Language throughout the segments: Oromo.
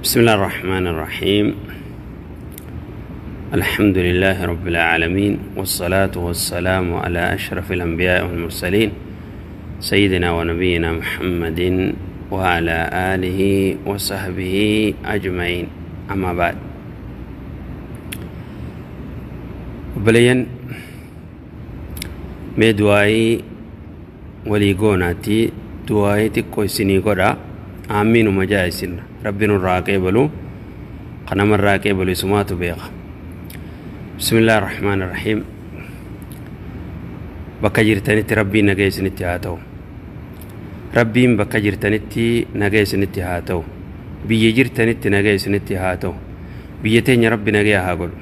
بسم الله الرحمن الرحيم. الحمد لله رب العالمين، والصلاة والسلام على أشرف الأنبياء والمرسلين، سيدنا ونبينا محمد وعلى آله وصحبه أجمعين. أما بعد، بلين mee du'aayii walii goonaati, du'aayii xiqqoo isinii godha. Aamiinuma jaa isin. Rabbi nurraa qeebalu, kanamarraa qeebalu isumaatu beeka. Bismillaahi rahmaani rahiim. Bakka jirtanitti Rabbiin nagaa isinitti haa ta'u. Rabbiin bakka jirtanitti nagaa isinitti haa ta'u. Biyya jirtanitti nagaa isinitti haa ta'u. Biyya teenya Rabbi nagaa haa godhu.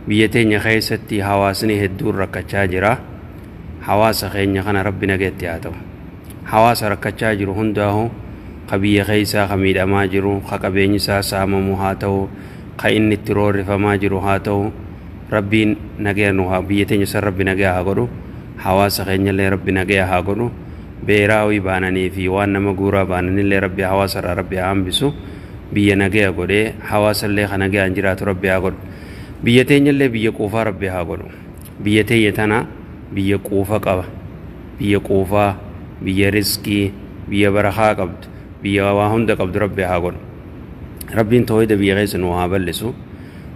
Biyya teenya keessatti hawaasni hedduun rakkachaa jira. Hawaasa keenya kana Rabbi nagaatti haa ta'u. Hawaasa rakkachaa jiru hundaahu, ka biyya keessaa ka miidhamaa jiru, ka qabeenyi isaa saamamu haa ta'u, ka inni itti roorrifamaa jiru haa ta'u, Rabbiin nagaa nu haa, biyya teenya san Rabbi nagaa haa godhu. Hawaasa keenyallee Rabbi nagaa haa godhu. Beeraawii baananii fi waan nama guuraa baananillee Rabbi hawaasa irraa Rabbi haa hambisu. Biyya nagaa godhee hawaasallee ka nagaan jiraatu Rabbi haa godhu. Biyya teenyallee biyya quufaa Rabbi haa godhu. Biyya teenya tana biyya quufa qaba, biyya quufaa, biyya riskii, biyya barakaa qabdu, biyya waa hunda qabdu Rabbi haa godhu. Rabbiin toohida biyya keessa nu haa bal'isu.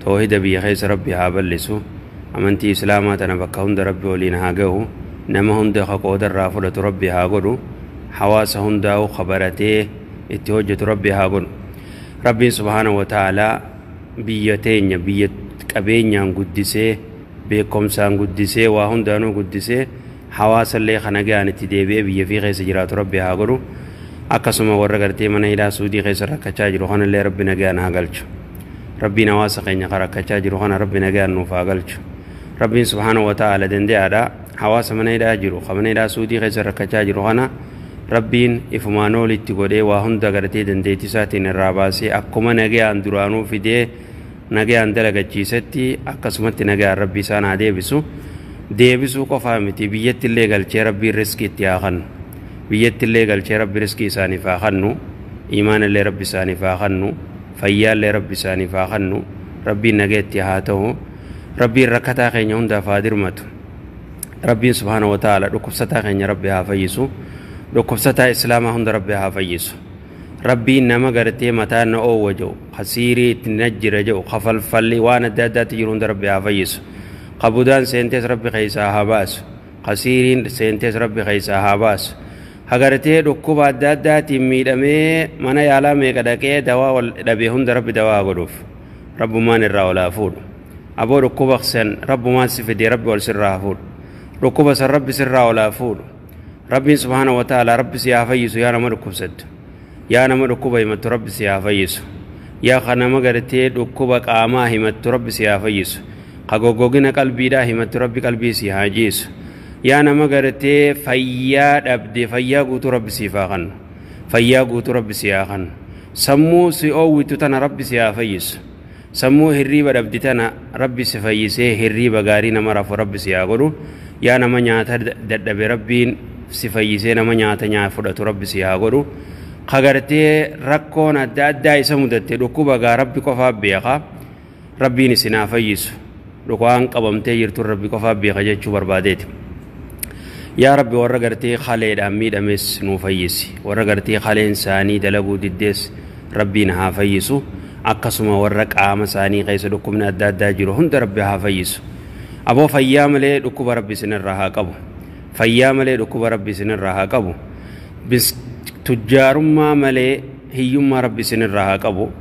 Toohida biyya keessa Rabbi haa bal'isu. Amantii Islaamaa tana bakka hunda Rabbi waliin haa ga'u. Nama hunda ka qooda irraa fudhatu Rabbi haa godhu. Hawaasa hundaa'u ka baratee itti hojjetu Rabbi haa godhu. Rabbiin subhaanahu wa ta'aalaa biyya teenya biyya qabeenyaan guddisee, beekumsaan guddisee, waa hundaanuu guddisee, hawaasallee kana ga'an itti deebi'ee biyya fi keessa jiraatu Rabbi haa godhu. Akkasuma warra gartee mana hidhaa Suudii keessa rakkachaa jiru kanallee Rabbi nagaan haa galchu. Rabbiin hawaasa keenya ka rakkachaa jiru kana Rabbi nagaan nuuf haa galchu. Rabbiin subhaanahu wa ta'aala danda'aadha. Hawaasa mana hidhaa jiru, ka mana hidhaa Suudii keessa rakkachaa jiru kana Rabbiin ifumaan olitti godhee waa hunda gartee dandeettii isaatiin irraa baasee, akkuma nagaan duraanuu fidee nagaan dalagachiisetti, akkasumatti nagaan Rabbi isaan haa deebisu. Deebisuu qofaa miti, biyyatti illee galchee Rabbiin riskii itti haa kennu. Biyyatti illee galchee Rabbi riskii isaaniif haa kennu. Imaana illee Rabbi isaaniif haa kennu. Fayyaa illee Rabbi isaaniif haa kennu. Rabbiin nagaa itti haa ta'u. Rabbiin rakkataa keenya hundaaf haa dirmatu. Rabbiin subhaana wa ta'ala dhukkubsataa keenya Rabbi haa fayyisu. Dhukkubsataa Islaamaa hunda Rabbi haa fayyisu. Rabbiin nama gartee mataa na oowwa jedhu, kasiirii itti najjira jedhu, kafalfalli waan adda addaatti jiru hunda Rabbi haa fayyisu. Kabudaan seentees Rabbi keessaa haa baasu. Kasiiriin seentees Rabbi keessaa haa baasu. Hagartee dhukkuba adda addaatiin miidhamee mana yaalaa meeqa dhaqee dawaa wal dhabee hunda Rabbi dawaa haa godhuuf. Rabbumaan irraa ol haa fuudhu. Aboo, dhukkuba san Rabbumaan si fidee, Rabbi ol sirraa haa fuudhu. Dhukkuba san Rabbi sirraa ol haa fuudhu. Rabbiin subhaana wa ta'ala Rabbi si haa fayyisu. Yaa nama dhukkubsattu, yaa nama dhukkuba himattu, Rabbi si haa fayyisu. Yaa ka nama gartee dhukkuba qaamaa himattu, Rabbi si haa fayyisu. Ka goggogina qalbiidhaa himattu, Rabbi qalbii si haa jiisu. Yaa nama gartee fayyaa dhabde, fayyaa guutuu Rabbi siif haa kennu. Fayyaa guutuu Rabbi si haa kennu. Sammuu si oowwitu tana Rabbi si haa fayyisu. Sammuu hirriiba dhabdi tana Rabbi si fayyisee hirriiba gaarii nama rafu Rabbi si haa godhu. Yaa nama nyaata dadhabe, Rabbiin si fayyisee nama nyaata nyaa fudhatu Rabbi si haa godhu. Ka gartee rakkoon adda addaa isa mudatte, dhukkuba gaa Rabbi qofaa beeka, Rabbiin isin haa fayyisu. Dhukaan qabamtee jirtu Rabbi qofaa beeka jechuu barbaadeeti. Yaa Rabbi, warra gartee kaleedhaan miidhames nuu fayyisi. Warra gartee kaleen isaanii dalaguu diddees Rabbiin haa fayyisu. Akkasuma warra qaama isaanii keessa dhukkubni adda addaa jiru hunda Rabbi haa fayyisu. Aboo, fayyaa malee dhukkuba Rabbi isinirraa haa qabu. Fayyaa malee dhukkuba Rabbi isinirraa haa qabu. Tujjaarummaa malee hiyyummaa Rabbi isinirraa haa qabu.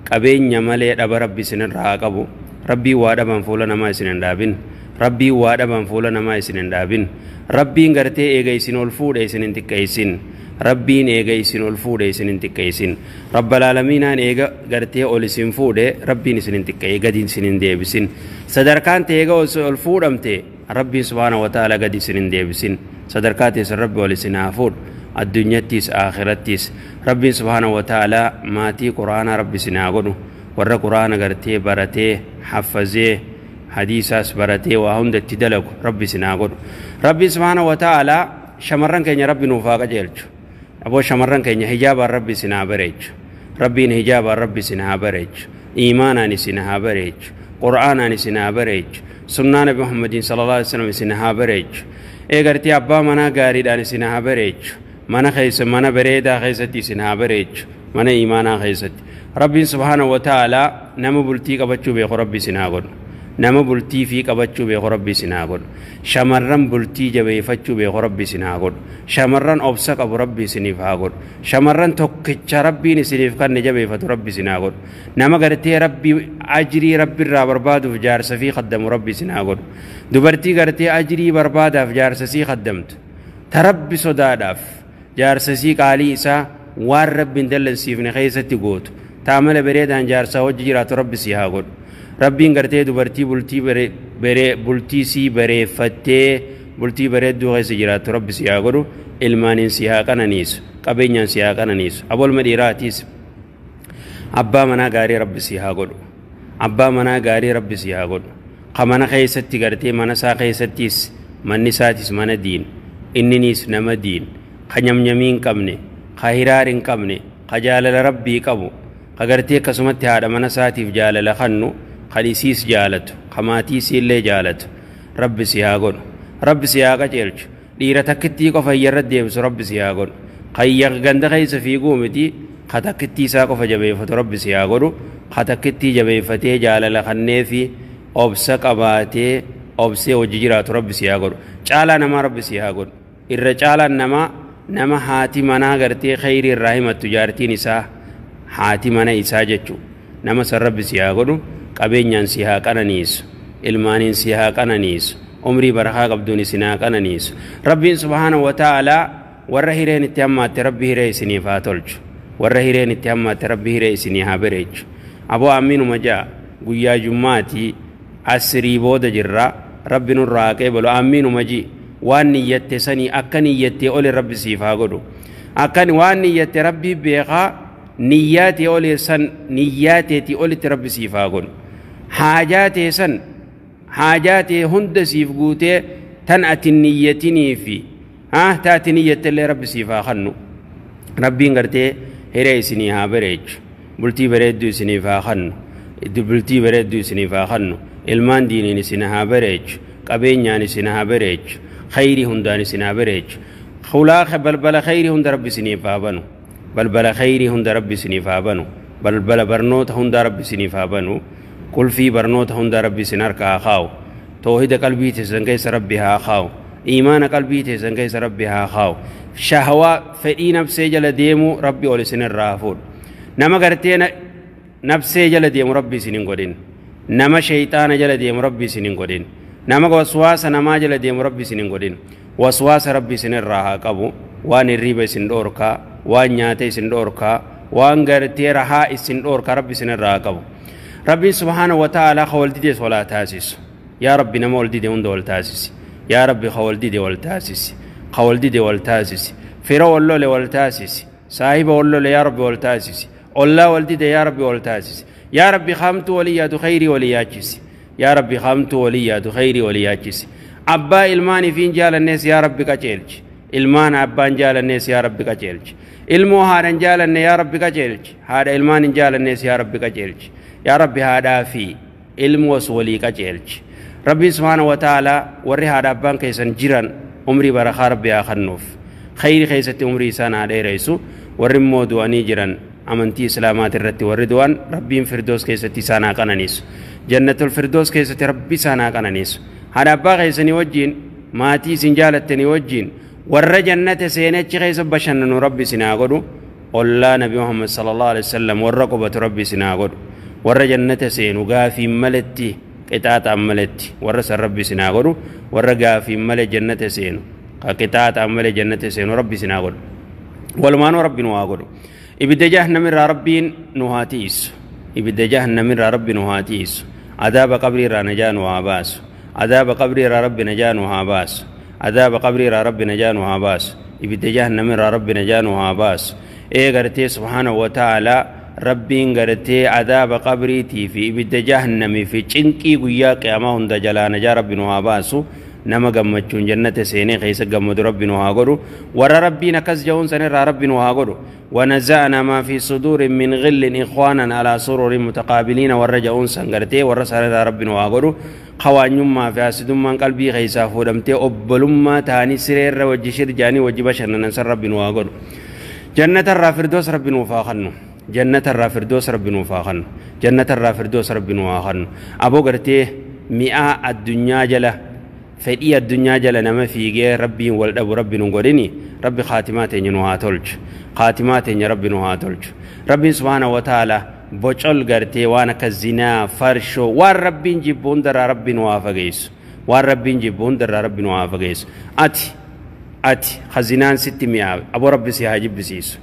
Qabeenya malee dhaba Rabbi isinirraa haa qabu. Rabbiin waa dhaban fuula namaa isin hin dhaabin. Rabbiin waa dhaban fuula namaa isin hin dhaabin. Rabbiin gartee eega isin ol fuudhe isin hin xiqqeessin. Rabbiin eega isin ol fuudhe isin hin xiqqeessin. Rabbal aalamiinaan eega gartee ol isin fuudhe Rabbiin isin hin xiqqee, gadi isin hin deebisin. Sadarkaan ta'e eega ol fuudhamte Rabbiin subhaana wa ta'ala gadi isin hin deebisin. Sadarkaa teessan Rabbi ol isin haa fuudhu, addunyaattis akhirattis. Rabbiin subhaana wa ta'ala maatii Quraanaa Rabbi isin haa godhu. Warra Quraana gartee baratee, haffazee, hadiisaas baratee, waa hunda itti dalagu Rabbi isin haa godhu. Rabbiin subhaana wa ta'ala shamarran keenya Rabbi nuuf haa qajeelchu. Aboo shamarran keenya hijaabaan rabbi isin haa bareechu. Rabbiin hijaabaan rabbi isin haa bareechu. Iimaanaan isin haa bareechu. Qur'aanaan isin haa bareechu. Sunnaa Nabi Muhammadiin sallallahu alaihi wasallam isin haa bareechu. Eegartii abbaa manaa gaariidhaan isin haa bareechu. Mana keessa mana bareedaa keessatti isin haa bareechu. Mana iimaanaa keessatti. Rabbiin subhaanahu wa ta'aalaa nama bultii qabachuu beeku rabbi isin haa godhu. Nama bultii fi qabachuu beeku rabbi isin haa godhu. Shamarran bultii jabeeffachuu beeku rabbi isin haa godhu. Shamarran obsa qabu rabbi isiniif haa godhu. Shamarran tokkicha rabbiin isiniif kanne jabeeffatu rabbi isin haa godhu. Nama gartee rabbi ajrii rabbi irraa barbaaduuf jaarsa fi khaddamu rabbi isin haa godhu. Dubartii gartee ajrii barbaadaaf jaarsa sii khaddamtu. Ta rabbi sodaadhaaf jaarsa sii qaalii isaa waan rabbiin dallansiifne keessatti gootu. Taamala bareedaan jaarsaa hojii jiraatu rabbi si haa godhu. Rabbiin gartee dubartii bultii bultii sii bareeffattee bultii bareedduu keessa jiraattu rabbi si haa godhu. Ilmaaniin si haa qananiisu. Qabeenyaan si haa qananiisu. Abolma dhiiraatiis abbaa manaa gaarii rabbi si haa godhu. Abbaa manaa gaarii rabbi si haa godhu. Ka mana keessatti gartee mana isaa keessattis manni isaatis mana diin. Inniniis nama diin. Ka nyamnyamii hin qabne. Ka hiraar hin qabne. Ka jaalala rabbii qabu. Ka gartee akkasumatti haadha mana isaatiif jaalala kannu. Kan isiis jaalatu, ka maatii isiillee jaalatu, rabbi si haa godhu. Rabbi si haa qajeelchu. Dhiira takkittii qofa hiyyarra deebisu rabbi si haa godhu. Ka ganda keessa fiiguu miti, ka takkittii isaa qofa jabeeffatu rabbi si haa godhu. Ka takkittii jabeeffatee jaalala kannee fi obsa qabaatee obsee hojii jiraatu rabbi si haa godhu. Caalaa namaa rabbi si haa godhu. Irra caalaan namaa nama haati manaa gartee khayrii irraa himattu jaartiin isaa haati mana isaa jechuudha. Nama san rabbi si haa godhu. Qabeenyaan si haa qananiisu. Ilmaaniin si haa qananiisu. Umrii barakaa qabduun isin haa qananiisu. Rabbiin subhaanahu wa ta'aalaa warra hireen itti hammaatte rabbi hiree isiniif haa tolchu. Warra hireen itti hammaatte rabbi hiree isinii haa bareechu. Aboo amiinuma ja'a guyyaa jummaatii asrii booda jirra rabbi nurraa haa qeebalu amiinuma ji waan niyyatte sanii akka niyyattee oli rabbi siif haa godhu. Akka waan niyyatte rabbii beekaa niyyaatee oli san niyyaateetii olitti rabbi siif haa godhu. Haajaa tee san haajaa tee hunda siif guutee tan ati niyyatinii fi ta ati niyyattellee rabbi siif haa kennu. Rabbiin gartee hiree isinii haa bareechu. Bultii bareedduu isiniif haa kennu. Bultii bareedduu isiniif haa kennu. Ilmaan diiniin isin haa bareechu. Qabeenyaan isin haa bareechu. Khayrii hundaan isin haa bareechu. Hulaa balbala khayrii hunda rabbi isiniif haa banu. Balbala khayrii hunda rabbi isiniif haa banu. Balbala barnoota hunda rabbi isiniif haa banu. Qulfii barnoota hunda rabbi isin harka haa kaa'u. Toohida qalbii teessan keessa rabbi haa kaa'u. Iimaana qalbii teessan keessa rabbi haa kaa'u. Shahawaa fedhii nafsee jala deemu rabbi ol isin irraa haa fuudhu. Nama gartee nafsee jala deemu rabbi isin hin godhin. Nama shayxaana jala deemu rabbi isin hin godhin. Nama waswaasa namaa jala deemu rabbi isin hin godhin. Waswaasa rabbi isin irraa haa qabu. Waan hirriiba isin dhoorkaa, waan nyaata isin dhoorkaa, waan gartee rahaa isin dhoorkaa rabbi isin irraa haa qabu. Rabbiin subhaanahu wa ta'aalaa ka wal dides walaa taasisu. Yaa Rabbi nama wal dide hunda wal taasisi. Yaa Rabbi ka wal dide wal taasisi. Ka wal dide wal taasisi. Fira wal lole wal taasisi. Saahiba wal lole yaa Rabbi wal taasisi. Ollaa wal dide yaa Rabbi wal taasisi. Yaa Rabbi haamtuu walii yaadu khayrii walii yaachisi. Yaa Rabbi haamtuu walii yaadu khayrii walii yaachisi. Abbaa ilmaanii fi hin jaalannees yaa Rabbi qajeelchi. Ilmaan abbaan jaalannees yaa Rabbi qajeelchi. Ilmoo haadhan jaalanne yaa Rabbi qajeelchi. Haadha ilmaan hin jaalannees yaa Rabbi qajeelchi. Yaa Rabbi haadhaa fi ilmoos walii qajeelchi. Rabbiin subhaanahu wa ta'aalaa warri haadha abbaan keessan jiran umrii barakaa rabbi haa kennuuf. Khayrii keessatti umrii isaan haa dheeressu. Warri immoo du'anii jiran amantii islaamaati irratti warri du'an rabbiin firdoos keessatti isaan haa qananiisu. Jannatul firdoos keessatti rabbi isaan haa qananiisu. Haadha abbaa keessanii wajjin maatii isin jaalattanii wajjin warra jannata seenee achi keessa bashannanu rabbi isin haa godhu. Ollaa Nabi Muhammad sallallahu alaihi wasallam warra qubatu rabbi isin haa godhu. Warra jannata seenu gaafiin maletti qixaaxaan maletti warra san rabbi isin haa godhu. Warra gaafiin malee jannata seenu ka qixaaxaan malee jannata seenu rabbi isin haa godhu. Walumaanuu rabbi nu haa godhu. Ibidda jahannamirraa rabbiin nu haa tiisu. Ibidda jahannamirraa rabbi nu haa tiisu. Adaaba qabriirraa najaa nu haa baasu. Adaaba qabriirraa rabbi najaa nu haa baasu. Adaaba qabriirraa rabbi najaa nu haa baasu. Ibidda jahannamirraa rabbi najaa nu haa baasu. Ee gartee subhaanahu wa ta'aalaa rabbiin gartee adaaba qabriitii fi ibidda jahannamii fi cinqii guyyaa qiyaamaa hunda jalaa najaa rabbi nu haa baasu. Nama gammachuun jannata seenee keessa gammadu rabbi nu haa godhu. Warra rabbiin akkas ja'uun sanirraa rabbi nu haa godhu. Wanaza'na maa fi suduurin min ghillin ikhwaanan alaa sururin mutaqaabiliina warra ja'uun san gartee warra sanirraa rabbi nu haa godhu. Qawaanyummaa fi hasidummaan qalbii keessaa fuudhamtee obbolummaa ta'anii sireerra wajji shirjaanii wajji bashannanan san rabbi nu haa godhu. Jannatarraa firdoos rabbi nuuf haa kennu. Jannatarraa firdoos rabbi nuuf haa kennu. Jannatarraa firdoos rabbi nu haa kennu. Aboo gartee mi'aa addunyaa jala fedhii addunyaa jala nama fiigee rabbiin wal dhabu rabbi nu godhini. Rabbi khaatimaa teenya nu haa tolchu. Khaatimaa teenya rabbi nu haa tolchu. Rabbiin subhaana wa ta'ala bocol gartee waan akka zinaa farshoo waan rabbiin jibbu hundarraa rabbi nu haa fageessu. Waan rabbiin jibbu hundarraa rabbi nu haa fageessu. Ati khazinaan sitti mi'aawe aboo rabbi si haa jibbisiisu.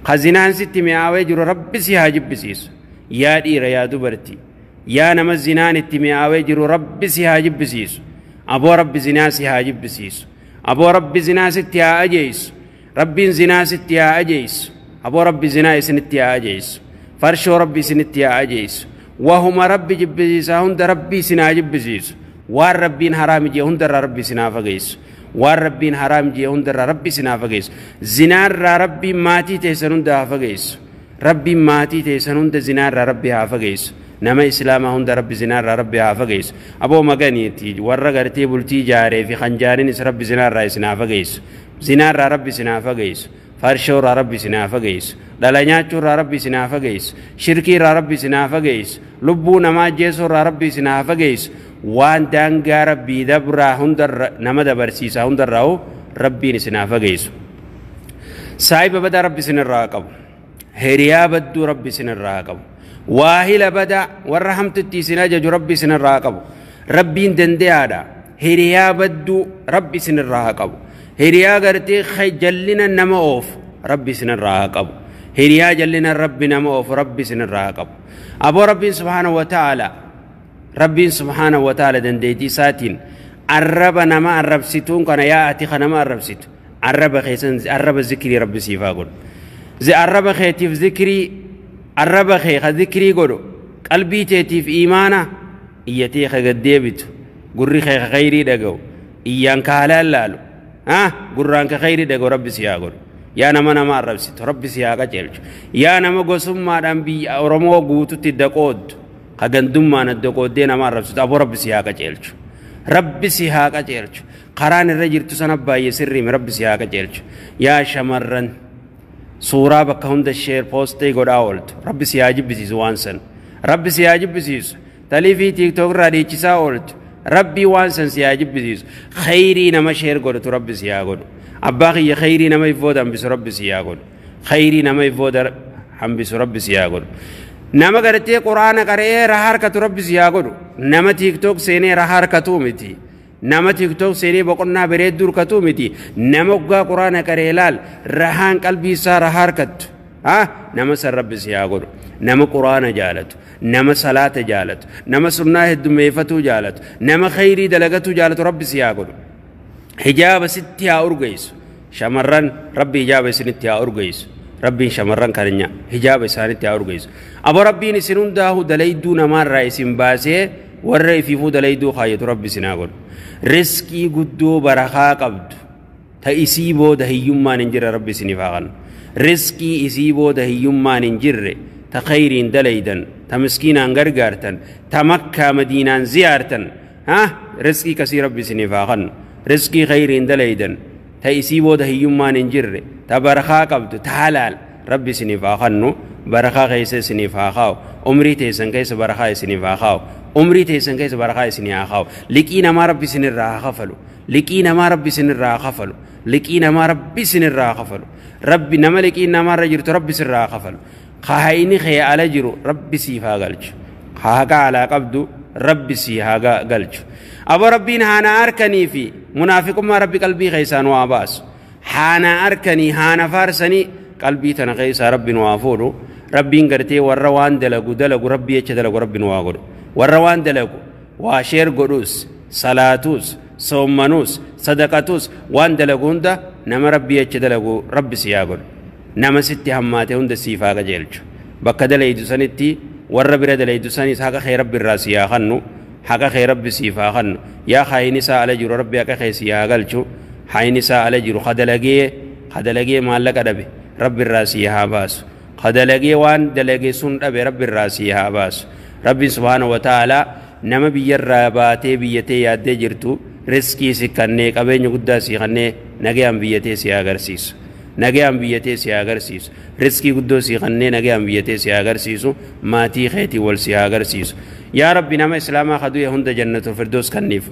Khazinaan sitti mi'aawee jiru rabbi si haa jibbisiisu. Yaa dhiira yaa dubartii yaa nama zinaan itti mi'aawee jiru rabbi si haa jibbisiisu. Aboo rabbi zinaa si haa jibbisiisu. Aboo rabbi zinaa sitti haa ajeessu. Rabbiin zinaa sitti haa ajeessu. Aboo rabbi zinaa isinitti haa ajeessu. Farshoo rabbi isinitti haa ajeessu. Wahuma rabbi jibbisiisaa hunda rabbi isin haa jibbisiisu. Waan rabbiin haraam jee hundarraa rabbi isin haa fageessu. Waan rabbiin haraam jee hundarraa rabbi isin haa fageessu. Zinaarraa rabbiin maatii teessan hunda haa fageessu. Rabbiin maatii teessan hunda zinaarraa rabbi haa fageessu. Nama islaamaa hunda rabbi zinaarraa rabbi haa fageessu. Aboo maganiiti warra gartee bultii jaaree fi hanjaarinis rabbi zinaarraa isin haa fageessu. Zinaarraa rabbi isin haa fageessu. Farshoorraa rabbi isin haa fageessu. Dhala nyaachuurraa rabbi isin haa fageessu. Shirkiirraa rabbi isin haa fageessu. Lubbuu namaa ajjeesuurraa rabbi isin haa fageessu. Waan daangaa rabbii dabraa hundarra nama dabarsiisaa hundarraa rabbiin isin haa fageessu. Saahiba badaa rabbi isin irraa qabu. Hiriyaa badduu rabbi isin irraa qabu. Waahila badaa warra hamtutti isin ajaju rabbi isin irraa qabu. Rabbiin dandeeyaadha. Hiriyaa badduu rabbi isin irraa qabu. Hiriyaa gartee jallina nama oofu rabbi isin irraa qabu. Hiriyaa jallina rabbi nama oofu rabbi isin irraa qabu. Aboo rabbiin subhaanahu wa ta'ala rabbiin subhaanahu wa ta'ala dandeettii isaatiin arraba nama arrabsituun kana yaa ati ka nama arrabsitu arraba keessan arraba zikrii rabbi siif haa godhu. Arraba keetiif zikrii arraba kee ka zikrii godhu qalbii teetiif iimaana iyyatee ka gaddeebitu gurri kee ka khayrii dhaga'u iyyaan ka halaal laalu gurraan ka khayrii dhaga'u rabbi si haa godhu. Yaa nama nama arrabsitu rabbi si haa qajeelchu. Yaa nama gosummaadhaan biyya Oromoo guututti daqooddu ka gandummaan adda qooddee nama arrabsitu aboo rabbi si haa qajeelchu. Rabbi si haa qajeelchu. Karaan irra jirtu sana baay'ee sirriimi rabbi si haa qajeelchu. Yaa shamarran suuraa bakka hunda sheer poostee godhaa ooltu rabbi si haa jibbisiisu waan san. Rabbi si haa jibbisiisu. Talii fi tiiktook irraa dhiichisaa ooltu rabbii waan san si haa jibbisiisu. Khayrii nama sheer godhatu rabbi si haa godhu. Abbaa kiyya khayrii nama iffooda hambisu rabbi si haa godhu. Khayrii nama iffooda hambisu rabbi si haa godhu. Nama gartee quraana qara'ee rahaa harkatu rabbi si haa godhu. Nama tiiktook seenee rahaa harkatuu miti. Nama tiiktook seenee boqonnaa bareedduu harkatuu miti. Nama oggaa quraana qara'ee laal rahaan qalbii isaa rahaa harkattu. Nama san rabbi si haa godhu. Nama quraana jaalatu. Nama salaata jaalatu. Nama sunnaa heddummeeffatuu jaalatu. Nama khayrii dalagatuu jaalatu rabbi si haa godhu. Hijaaba sitti haa urgeessu. Shamarran rabbi hijaaba isinitti haa urgeessu. Rabbiin shamarran kananya hijaaba isaanitti haa urgeessu. Aboo rabbiin isin hundaahu dalayduu namaarraa isin baasee warra ifiifuu dalayduu kaayyatu rabbi isin haa godhu. Riskii guddoo barakaa qabdu ta isii booda hiyyummaan hin jirre rabbi isiniif haa kennu. Riskii isii booda hiyyummaan hin jirre ta khayriin dalaydan ta miskiinaan gargaartan ta makkaa madiinaan ziyaartan riskii kasii rabbi isiniif haa kennu. Riskii khayriin dalaydan ta isii booda hiyyummaan hin jirre ta barakaa qabdu ta halaal rabbi isiniif haa kennu. Barakaa keessa isiniif haa kaa'u. Umrii teessan keessa barakaa isiniif haa kaa'u. Umrii teessan keessa barakaa isinii haa kaa'u. Liqii namaa rabbi isinirraa haa kafalu. Liqii namaa rabbi isinirraa haa kafalu. Liqii namaa rabbi isinirraa haa kafalu. Rabbi nama liqii namaarra jirtu rabbi sirraa haa kafalu. Kaayini kee ala jiru rabbi siif haa galchu. Haqa alaa qabdu rabbi si haa galchu. Aboo rabbiin haana harkanii fi munaafiqummaa rabbi qalbii keessaa nu haa baasu. Haana harkanii haana faarsanii qalbii tana keessaa rabbi nu haa fuudhu. Rabbiin gartee warra waan dalagu dalagu rabbi jecha dalagu rabbi nu haa godhu. Warra waan dalagu waa sheer godhus salaatus soommanuus sadaqatus waan dalagu hunda nama rabbi jecha dalagu rabbi si haa godhu. Nama sitti hammaate hunda siif haa qajeelchu. Bakka dalaydu sanitti warra bira dalaydu sanis haqa kee rabbi irraa si haa kennu. Haqa kee rabbi siif haa kennu. Yaa haayini isaa ala jiru rabbi haqa kee si haa galchu. Haayini isaa ala jiru kadalagee maallaqa dhabe rabbi irraa si haa baasu. Kadalagee waan dalage sun dhabe rabbi irraa si haa baasu. Rabbiin subhaanahu wa ta'aalaa nama biyyarraa baatee biyyatee yaaddee jirtu riskii si kannee qabeenya guddaa si kannee nagayaan biyyatee si agarsiisu. Nagayaan biyyatee si agarsiisu. Riskii guddoo si kannee nagayaan biyyatee si agarsiisu. Maatii keetii wal si agarsiisu. Yaa Rabbi nama islaamaa kadu'e hunda jannatul firdoos kanniif.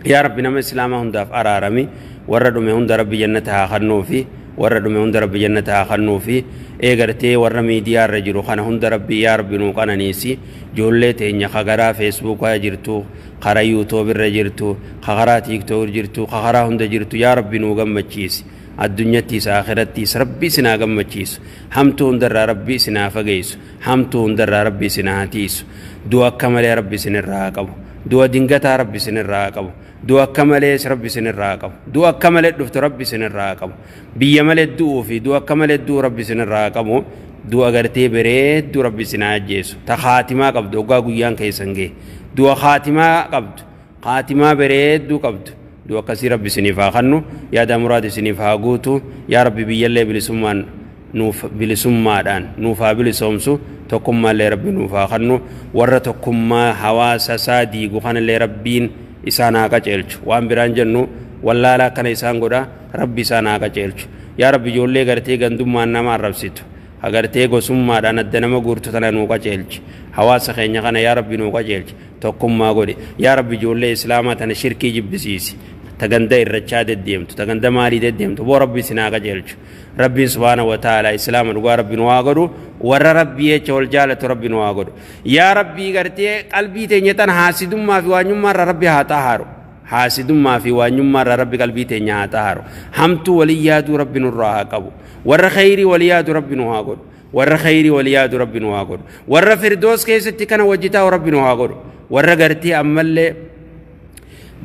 Yaa Rabbi nama islaamaa hundaaf araarami. Warra dhume hunda Rabbi jannata haa kennuufi. Warra dhume hunda Rabbi jannata haa kennuufi. Eegartee warra miidiyaa irra jiru kana hunda Rabbi yaa Rabbi nuu qananiisi. Ijoollee teenya karaa feesbuukaa jirtu, karaa yuutuub irra jirtu, karaa tiiktook jirtu, karaa hunda jirtu yaa Rabbi nuu gammachiisi. Addunyattiis akhirattiis Rabbi isinaa gammachiisu. Hamtuu hundarraa Rabbi isinaa fageessu. Hamtuu hundarraa Rabbi isinaa tiisu. Du'a akka malee Rabbi isinirraa qabu. Du'a dingataa Rabbi isinirraa qabu. Du'a akka malees Rabbi isinirraa qabu. Du'a akka malee dhuftu Rabbi isinirraa qabu. Biyya malee du'uu fi du'a akka malee du'u Rabbi isinirraa qabu. Du'a gartee bareedduu Rabbi isinaa ajjeesu. Ta khaatimaa qabdu hoggaa guyyaan keessan ga'e. Du'a khaatimaa qabdu. Khaatimaa bareedduu qabdu. Du'a akkasii Rabbi isiniif haa kennu. Yaada muraad isiniif haa guutu. Yaa Rabbi biyyallee bilisummaan nuuf bilisummaadhaan nuuf haa bilisoomsu. Tokkummaallee Rabbi nuuf haa kennu. Warra tokkummaa hawaasa isaa diigu kanallee Rabbiin isaan haa qajeelchu. Waan biraan jennu wallaalaa akkana isaan godha Rabbi isaan haa qajeelchu. Yaa Rabbi ijoollee gartee gandummaan nama arrabsitu. Agartee gosummaadhaan adda nama guurtu tana nuu qajeelchi. Hawaasa keenya kana yaa Rabbi nuu qajeelchi. Tokkummaa godhi. Yaa Rabbi ijoollee islaamaa tana shirkii jibbisiisi. Taganda irrachaa deddeemtu. Taganda maalii deddeemtu. Boo Rabbi isin haa qajeelchu. Rabbiin subhaanahu wa ta'aalaa islaama dhugaa Rabbi nu haa godhu. Warra Rabbii jecha wal jaalatu Rabbi nu haa godhu. Yaa Rabbii gartee qalbii teenya tana haasidummaa fi waanyummaa irraa Rabbi haa xahaaru. Haasidummaa fi waanyummaa irraa Rabbi qalbii teenya haa xahaaru. Hamtuu walii yaaduu Rabbi nurraa haa qabu. Warra khayrii walii yaadu Rabbi nu haa godhu. Warra khayrii walii yaadu Rabbi nu haa godhu. Warra firdoos keessatti kana wajji taa'u Rabbi nu haa godhu. Warra gartee ammallee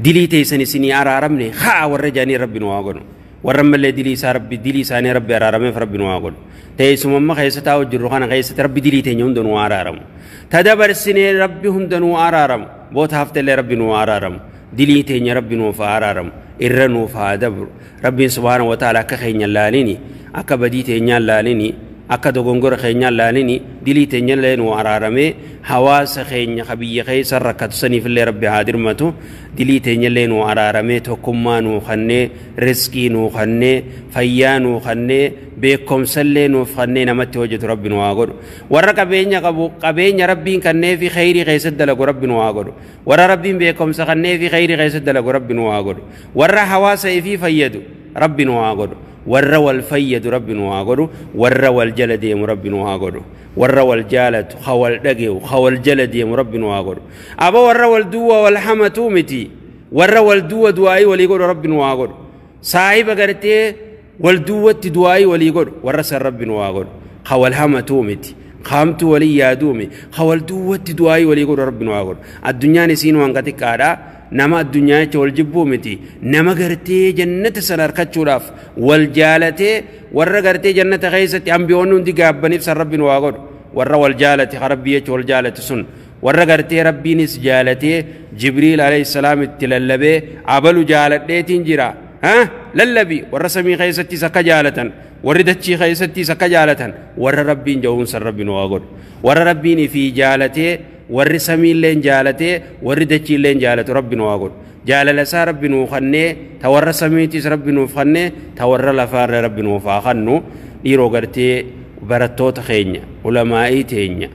dilii teessan isinii araaramne haa warra jaanii Rabbi nu haa godhu. Warra ammallee dilii isaa Rabbi dilii isaanii Rabbi araarameef Rabbi nu haa godhu. Teessuma amma keessa taa'u jirru kana keessatti Rabbi dilii teenya hunda nu haa araaramu. Tadabarsinee Rabbi hunda nu haa araaramu. Boota haftellee Rabbi nu haa araaramu. Dilii teenya Rabbi nuuf haa araaramu. Irra nuuf haa dabru. Rabbiin subhaanahu wa ta'ala akka keenya laalini, akka badii teenyaan laalini, akka dogongora keenyaan laalini, dilii teenya illee nu araaramee hawaasa keenya ka biyya keessa rakkatu saniif illee Rabbi haa dirmatu. Dilii teenya illee nu araaramee tokkummaa nuu kennee, riskii nuu kennee, fayyaa nuu kennee, beekumsa illee nuuf kennee namatti hojjetu Rabbi nu haa godhu. Warra qabeenya qabu qabeenya Rabbiin kennee fi khayrii keessatti dalagu Rabbi nu haa godhu. Warra Rabbiin beekumsa kennee fi khayrii keessatti dalagu Rabbi nu haa godhu. Warra hawaasa ifii fayyadu Rabbi nu haa godhu. Warra wal fayyadu Rabbi nu haa godhu. Warra wal jala deemu Rabbi nu haa godhu. Warra wal jaalatu, ha wal dhageewu, ha wal jala deemu Rabbi nu haa godhu. Aba warra wal duwwa wal hamatuu miti. Warra wal duwwa du'aayii walii godhu Rabbi nu haa godhu. Saahiba gartee wal duwwatti du'aayii walii godhu warra san Rabbi nu haa godhu. Ha wal hamatuu miti. Qaamtuu walii yaaduumi. Ha wal duwwatti du'aayii walii godhu Rabbi nu haa godhu. Addunyaan isiin waan xiqqaadha. Nama addunyaa jecha wal jibbuu miti. Nama gartee jannata sana harkachuudhaaf wal jaalatee warra gartee jannata keessatti ambiyoonni hundi gaabbaniif san Rabbi nu haa godhu. Warra wal jaalate ha Rabbi jecha wal jaalate sun warra gartee Rabbiinis jaalatee Jibriil alayhi salaam itti lallabee abalu jaaladheetiin jira. Lallabi warra samii keessattis akka jaalatan warri dachii keessattis akka jaalatan warra Rabbiin ja'uun san Rabbi nu haa godhu. Warra Rabbiin ifii jaalatee warri samiilleen jaalatee warri dachiilleen jaalatu Rabbi nu haa godhu. Jaalala isaa Rabbi nuu kennee ta warra samiitis Rabbi nuuf kennee ta warra lafaarra Rabbi nuuf haa kennu. Dhiiroo gartee barattoota keenya ulamaa'ii teenya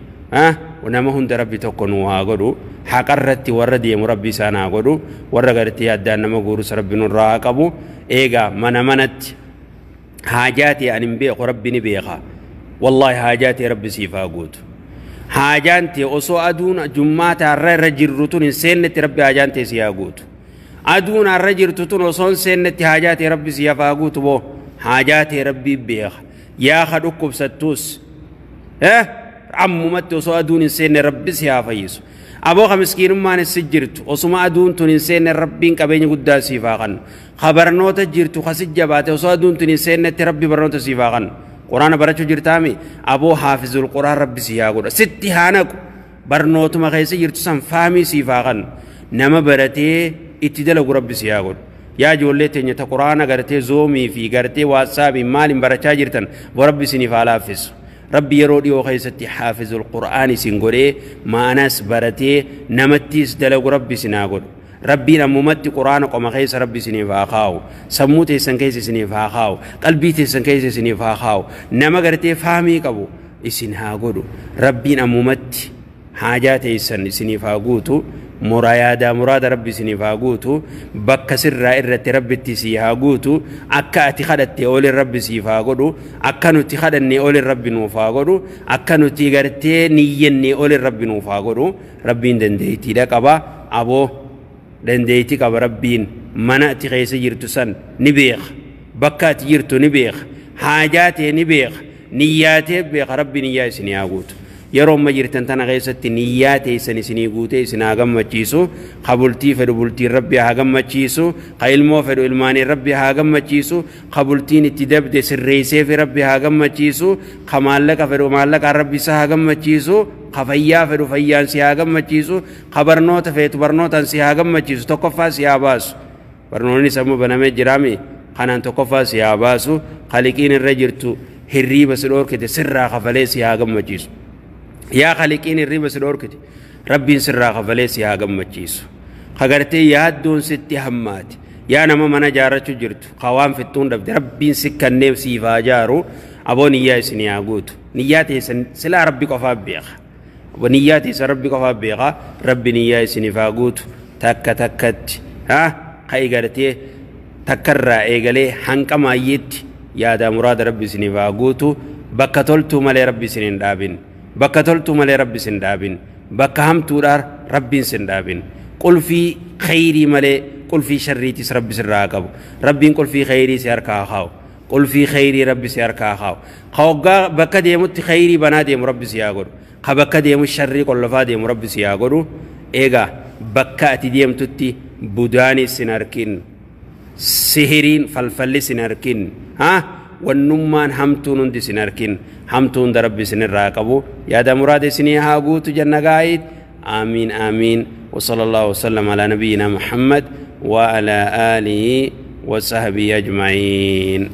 nama hunda Rabbi tokko nuu haa godhu. Haqarratti warra deemu Rabbi isaan haa godhu. Warra gartee addaan nama guurus Rabbi nurraa haa qabu. Eegaa mana manatti haajaatee ani hin beeku Rabbi ni beeka. Wallaahi haajaatee Rabbi siif haa guutu. Haajaan tee osoo aduun jummaata har'a irra jirru tun hin seennetti Rabbi haajaan tee si haa guutu. Aduun har'a jirtu tun osoo hin seennetti haajaa tee Rabbi si haa guutu boo. Haajaa tee Rabbi beeka. Yaa ka dhukkubsattuus. Ammumatti osoo aduun hin seenne Rabbi si haa fayyisu. Aboo ka miskiinummaan si jirtu osuma aduun tun hin seenne Rabbiin qabeenya guddaa siif haa kennu. Ka barnoota jirtu ka si jabaate osoo aduun tun hin seennetti Rabbi barnoota siif haa kennu. Quraana barachuu jirtaami aboo haafizul quraan Rabbi si haa godhu. Sitti haa naqu. Barnootuma keessa jirtu san faamii siif haa kennu. Nama baratee itti dalagu Rabbi si haa godhu. Yaa ijoollee teenya ta Quraana gartee Zoomii fi gartee WhatsAppiin maaliin barachaa jirtan, Rabbi isiniif haa laaffisu. Rabbi yeroo dhiyoo keessatti haafizul Qur'aan isin godhee ma'anaas baratee namattiis dalagu Rabbi isin haa godhu. Rabbiin ammumatti Quraana qoma keessa Rabbi isiniif haa kaa'u. Sammuu teessan keessa isiniif haa kaa'u. Qalbii teessan keessa isiniif haa kaa'u. Nama gartee faamii qabu isin haa godhu. Rabbiin ammumatti haajaa teessan isiniif haa guutu. Muraa yaadaa muraada Rabbi isiniif haa guutu. Bakka sirraa irratti Rabbitti sii haa guutu. Akka ati kadhatte olin Rabbi siif haa godhu. Akka nuti kadhanne olin Rabbi nuuf haa godhu. Akka nuti gartee niyyenne olin Rabbi nuuf haa godhu. Rabbiin dandeettiidha qaba. Aboo dandeettii qaba Rabbiin. Mana ati keessa jirtu san ni beeka. Bakka ati jirtu ni beeka. Haajaa tee ni beeka. Niyyaa tee beeka. Rabbi niyyaa isinii haa guutu. Yeroo amma jirtan tana keessatti niyyaa teessan isinii guutee isin haa gammachiisu. Ka bultii fedhu bultiin Rabbi haa gammachiisu. Ka ilmoo fedhu ilmaaniin Rabbi haa gammachiisu. Ka bultiin itti dabde sirreessee fi Rabbi haa gammachiisu. Ka maallaqa fedhu maallaqaan Rabbi isa haa gammachiisu. Ka fayyaa fedhu fayyaan si haa gammachiisu. Ka barnoota feetu barnootaan si haa gammachiisu. Tokkoffaa si haa baasu. Barnoonni sammuu banamee jiraami. Kanaan tokkoffaa si haa baasu. Khaliqiin irra jirtu hirriiba si dhoorkite sirraa kafalee si haa gammachiisu. Yaa khaliqiin hirriiba si dhoorkite Rabbiin sirraa kafalee si haa gammachiisu. Ka gartee yaaddoon sitti hammaate. Yaa nama mana jaarrachuu jirtu ka waan fixxuun dhabde Rabbiin si kanneef siif haa jaaru. Aboo niyyaa isinii haa guutu. Niyyaa teessan silaa Rabbi qofaaf beeka. Aboo niyyaa teessan Rabbi qofaaf beeka. Rabbi niyyaa isiniif haa guutu. Takka takkatti haa ka'i gartee takkarraa eegalee hanqa maayyeetti yaadaa muraada Rabbi isiniif haa guutu. Bakka toltuu malee Rabbi isin hin dhaabin. Bakka toltuu malee Rabbi isin dhaabin. Bakka hamtuudhaan Rabbiin isin dhaabin. Qulfii khayrii malee qulfii sharriitis Rabbi sirraa haa qabu. Rabbiin qulfii khayrii si harkaa haa kaa'u. Qulfii khayrii Rabbi si harkaa haa kaa'u. Ka hoggaa bakka deemutti khayrii banaa deemu Rabbi si haa godhu. Ka bakka deemu sharrii qollofaa deemu Rabbi si haa godhu. Egaa bakka ati deemtutti budaanis sin harkin. Sihiriin falfalli sin harkin. Haa? Wannummaan hamtuun hundi sin harkin. Hamtuun hunda Rabbi isinirraa qabu. Yaada muraada isinii haa guutu janna gaa'id. Aamiin aamiin. Wa sallallahu wa sallam ala nabiyyina Muhammad wa ala aalihi wa sahbihi ajma'iin.